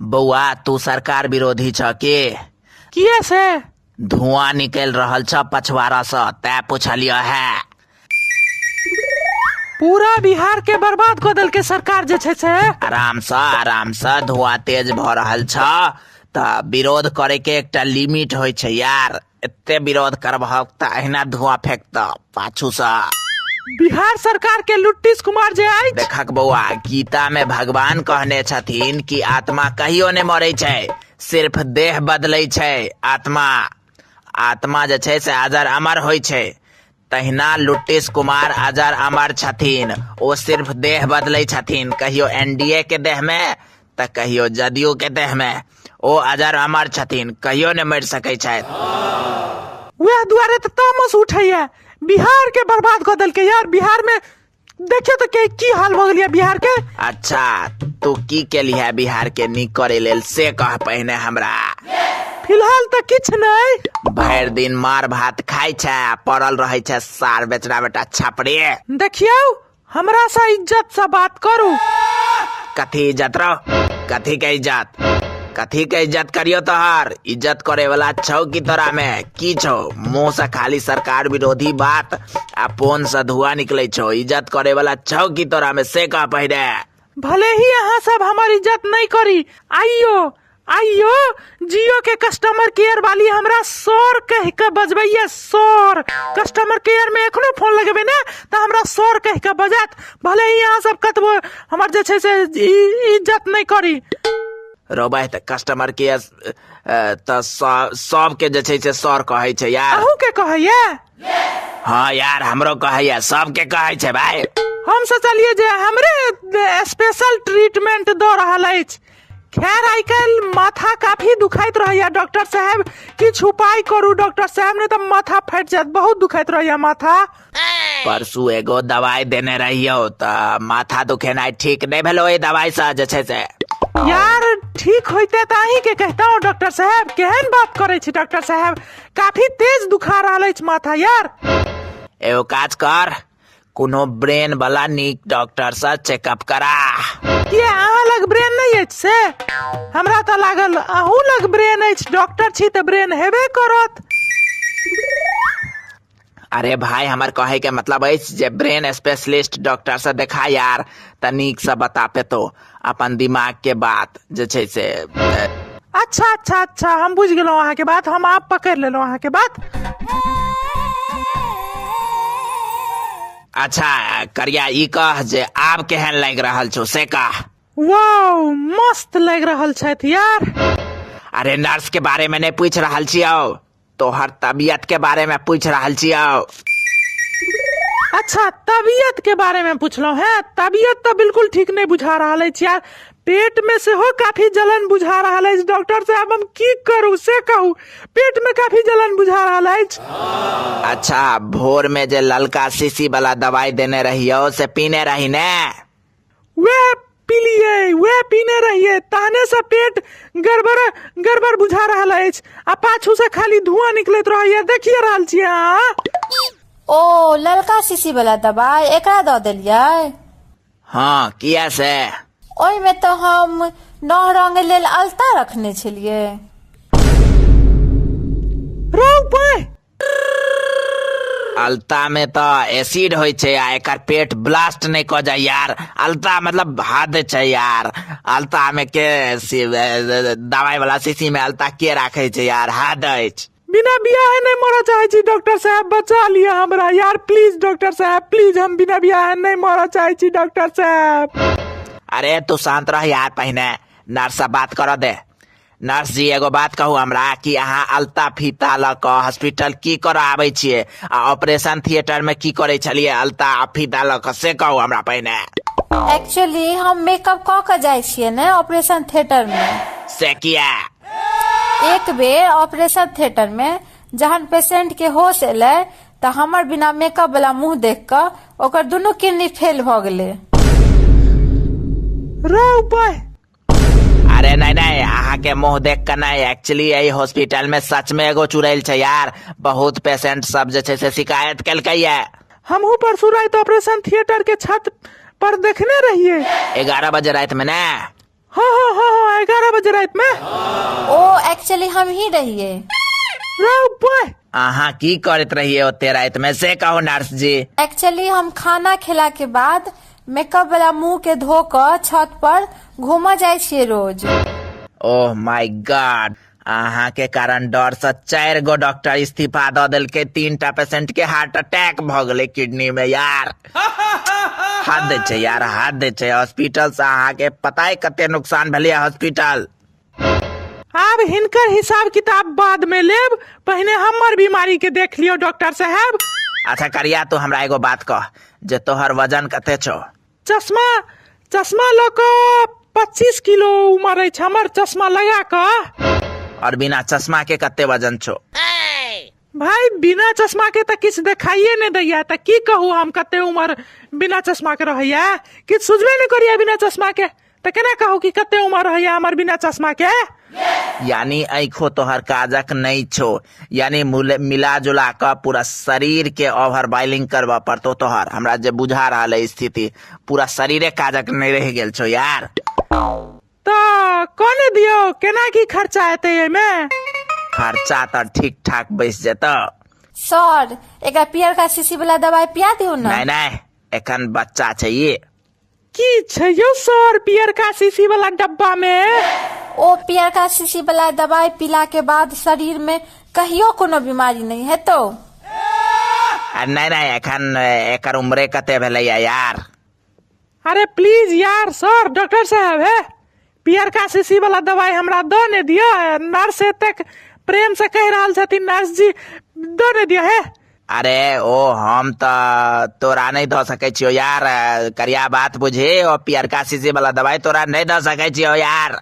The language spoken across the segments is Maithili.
बौआ, तू सरकार विरोधी छ के? किया से? धुआं निकलि रहल छ पछवाड़ा से, तैं पुछलियो है। पूरा बिहार के बर्बाद कऽ देलकै सरकार जे छै से। आराम से, आराम से, धुआं तेज भऽ रहल छ तऽ विरोध करे के एकटा लिमिट होइ छै यार। एते विरोध करबहक तऽ अहिना धुआं फेंकतऽ पाछू से। बिहार सरकार के लुट्टीस कुमार जे अछि। देखक बौआ, गीता में भगवान कहने छथिन कि आत्मा कहियो नहि मरै छै, सिर्फ देह बदलै छै। आत्मा आत्मा जे छै से अजर अमर होइ छै। तहिना लुट्टीस कुमार अजर अमर छथिन, ओ सिर्फ देह बदलै छथिन, कहियो एनडीए के देह में तऽ कहियो जदयू के देह में। ओ अजर अमर छथिन, कहियो नहि मरि सकै छथि। वएह दुआरे तऽ तामस उठैया, बिहार के बर्बाद कऽ देलकै यार। बिहार में देखियौ तऽ के की हाल भऽ गेल बिहार के। अच्छा, तू की केलिहे बिहार के नीक करे लेल, से कह पहिने हमरा। फिलहाल तऽ किछु नहि। भरि दिन मार भात खाइ छै आ पड़ल रहै छै सार बेचरा बेटा छापरे। देखियौ, हमरा से इज्जत से बात करू। कथी इज्जत रहो? कथी के इज्जत? कथी के इज्जत करियो तोहर? इज्जत करे वाला छौ की तोरा में? की छौ? मुंह से खाली सरकार विरोधी बात आ पोन से धुआं निकले छौ। इज्जत करे वाला छौ की तोरा में, से कह पहिने। भले ही अहाँ सब हमर इज्जत नहीं करी, आइयो आइयो जियो के कस्टमर केयर वाली हमरा सर कह के बजबैया। सर कस्टमर केयर में एखनो फोन लगेबै ने तऽ हमरा सर कह के बजत। भले ही अहाँ सब कतबो हमर जे छै से इज्जत नहीं करी। रोबै तऽ कस्टमर केयर तऽ सबके जे छै से सर कहै छै यार। अहूँ के कहैया? हाँ यार, हमरो कहैया, सबके कहै छै भाई। हम सोचलिए जे हमरे स्पेशल ट्रीटमेंट दऽ रहल अछि। खैर, आइ काल्हि माथा काफी दुखाइत रहैया डॉक्टर साहब, किछु उपाय करू डॉक्टर साहब, नहीं तऽ माथा फाटि जायत, बहुत दुखाइत रहैया माथा। परसू एगो दवाई देने रहियो तऽ माथा दुखेनाइ ठीक नहीं भेलो एहि दवाई से जे छै से। यार, ठीक होइते तऽ अहीं के कहता डॉक्टर साहब। केहन बात करै छी डॉक्टर साहब, काफी तेज दुखा रहल अछि माथा यार। एगो काज कर, कोनो ब्रेन वाला नीक डॉक्टर से चेकअप करा। किया, अहाँ लग ब्रेन नहीं अछि से? हमरा तऽ लागल अहूँ लग ब्रेन अछि, डॉक्टर छी तऽ ब्रेन हेबे करत। अरे भाई, हमर कहे के मतलब अछि जे ब्रेन स्पेशलिस्ट डॉक्टर से देखा यार, तऽ नीक से बता पेतो अपन दिमाग के बात जे छै से। अच्छा अच्छा अच्छा, हम बुझि गेलहुँ अहाँके बात, हम आब पकड़ि लेलहुँ अहाँके बात। अच्छा करिया, ई कह जे आब केहन लागि रहल छौ, से कह। वाओ, मस्त लागि रहल छथि यार। अरे नर्स के बारे में नहीं पूछ रहल छियौ, तोहर तबियत के बारे में पूछ रहल छियौ। अच्छा, तबियत के बारे में पूछलहुँ हैं। तबियत तऽ बिल्कुल ठीक नहीं बुझा रहल अछि यार, पेट में सेहो काफी जलन बुझा रहल अछि। डॉक्टर साहब, हम की करू से कहू, पेट में काफी जलन बुझा रहल अछि। अच्छा, भोर में जे ललका शीशी वाला दवाई देने रहियौ से पीने रही ने? वह पीलिए, वह पीने रहिए, तहने से पेट गड़बड़ गड़बड़ बुझा रहल अछि आ पाछू से खाली धुआं निकलैत रहैया, देखिए रहल छियै अहाँ। ओ ललका शीशी वाला दबाई एकरा दऽ देलियै? हाँ, किया से? ओहिमे तऽ हम नह रंग लेल अलता रखने छलियै। रौ पाय। अलता में तऽ एसिड होइ छै आ एकर पेट ब्लास्ट नहि कऽ जाय यार। अलता मतलब हद छै यार, अलता में के दवाई वाला शीशी में अलता के राखै छै यार, हद अछि। बिना बियाहे नहीं मरऽ चाहै छी डॉक्टर साहब, बचा लिअ हमरा यार, प्लीज डॉक्टर साहब प्लीज, हम बिना बियाहे नहीं मरऽ चाहै छी डॉक्टर साहब। अरे तू शांत रह यार, पहिने नर्स से बात करऽ दे। नर्स जी, एगो बात कहू हमरा कि अहाँ अलता फीता लऽ कऽ हॉस्पिटल की करऽ आबै छियै आ ऑपरेशन थिएटर में की करै छलियै अलता आ फीता लऽ कऽ, से कहू हमरा पहिने। एक्चुअली हम मेकअप कऽ के जाइ छियै ने ऑपरेशन थिएटर मे। से किया? एक बेर ऑपरेशन थिएटर मे जहन पेशेंट के होश एलै तऽ हमर बिना मेकअप वाला मुंह देख कऽ ओकर दुनू किडनी फेल भऽ गेलै। रौ पाय। अरे नहीं नहीं, अहाँ के मुंह देख के नहीं, एक्चुअली एहि हॉस्पिटल में सच में एगो चुड़ैल छै यार, बहुत पेशेंट सब जे छै से शिकायत केलकै ये। हमहूँ परसू राति ऑपरेशन थिएटर के छत पर देखने रहिए। 11 बजे राति में ने? हाँ हाँ हाँ हाँ, 11 बजे राति में? ओ एक्चुअली हम ही रहिए। रौ बॉय। अहाँ की करैत रहिए ओते राति में से कहू नर्स जी? एक्चुअली हम खाना खेला के बाद मेकअप वाला मुंह के धो कऽ छत पर घूमऽ जाइ छियै रोज। ओह my God, अहाँ के कारण डर से 4 गो डॉक्टर इस्तीफा दऽ देलकै, 3टा पेशेंट के हार्ट अटैक भऽ गेलै किडनी में यार। हद छै यार, हद छै। हॉस्पिटल से अहाँ के पता है कते नुकसान भेलै हॉस्पिटल। आब हिनकर हिसाब किताब बाद में लेब, पहिने हमर बीमारी के देख लियो डॉक्टर साहब। अच्छा करिया, तू हमरा एगो बात कह जे तोहर वजन कते छौ? चश्मा चश्मा लऽ कऽ 25 किलो उमर अछि हमर, चश्मा लगा कऽ। और बिना चश्मा के कते वजन छौ? भाई बिना चश्मा के तऽ किछु देखाइए नहि दैया, तऽ की कहू हम कते उमर बिना चश्मा के रहैया, किछु सुझबे नहि करैया बिना चश्मा के, तऽ केना कहू कि कते उमर रहैया हमर बिना चश्मा के। यानी आँखो तोहर काजक नहीं छो, यानी मिला जुला कऽ पूरा शरीर के ओवर बॉइलिंग करबऽ पड़तो तोहर। हमरा जे बुझा रहल है स्थिति, पूरा शरीरे काजक नहीं रह गेल छो यार। तऽ कोने दियौ केना की खर्चा हेतै एहिमे? खर्चा तऽ ठीक ठाक बैस जेतौ। सर एकरा पियरका शीशी वाला दवाई पिया दियौ ने। नहीं नहीं, एखन बच्चा छै ई। की छै यौ सर पियरका शीशी वाला डब्बा में? ओ पियरका शीशी वाला दवाई पीला के बाद शरीर में कहियो कोनो बीमारी नहीं हेतौ। आ नहीं नहीं, एखन एकर उम्रे कते भेलैया यार। अरे प्लीज यार सर, डॉक्टर साहब है पियरका शीशी वाला दवाई हमरा दऽ ने दिअ। नर्स एतेक प्रेम से कहि रहल छथिन, नर्स जी दऽ ने दिअ हे। अरे ओ हम तऽ तोरा नहीं दऽ सकै छियौ यार, करिया बात बुझे, ओ पियरका शीशी वाला दवाई तोरा नहीं दऽ सकै छियौ यार।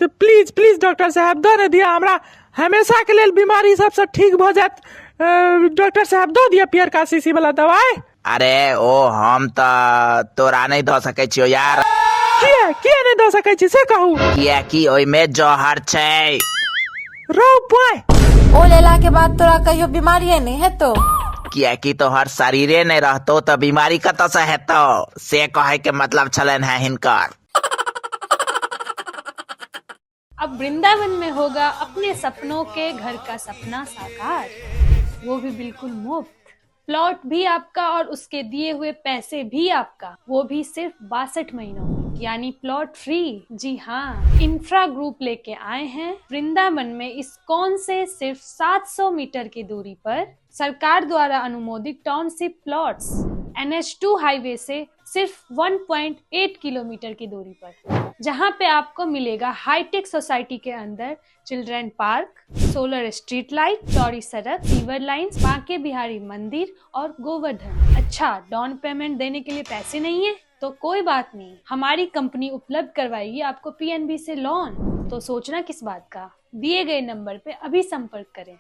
तऽ प्लीज प्लीज डॉक्टर साहब दऽ ने दिअ हमरा, हमेशा के लेल बीमारी सबसँ ठीक भऽ जायत। डॉक्टर साहब दऽ दिअ पियरका शीशी वाला दवाई। अरे ओ हम तऽ तोरा नहीं दऽ सकै छियौ यार। किया किया नहीं दऽ सकै छी से कहू? कियाकि ओहिमे जहर छै। रौ पाय। ओ लेला के बाद तोरा कहियो बीमारिये नहीं हेतौ। कियाकि तोहर शरीरे नहीं रहतौ तऽ बीमारी कतऽ से हेतौ, से कहै के मतलब छलनि है हिनकर। अब वृंदावन में होगा अपने सपनों के घर का सपना साकार, वो भी बिल्कुल मुफ्त। प्लॉट भी आपका और उसके दिए हुए पैसे भी आपका, वो भी सिर्फ 62 महीनों में, यानी प्लॉट फ्री। जी हाँ, इंफ्रा ग्रुप लेके आए हैं वृंदावन में इस्कॉन से सिर्फ 700 मीटर की दूरी पर सरकार द्वारा अनुमोदित टाउनशिप प्लॉट्स, NH2 highway से सिर्फ 1.8 किलोमीटर की दूरी पर, जहां पे आपको मिलेगा हाईटेक सोसाइटी के अंदर children park, solar street light, चौड़ी सड़क, सीवर लाइंस, बांके बिहारी मंदिर और गोवर्धन। अच्छा, डाउन पेमेंट देने के लिए पैसे नहीं है तो कोई बात नहीं, हमारी कंपनी उपलब्ध करवाएगी आपको PNB से लोन। तो सोचना किस बात का, दिए गए नंबर पे अभी संपर्क करें।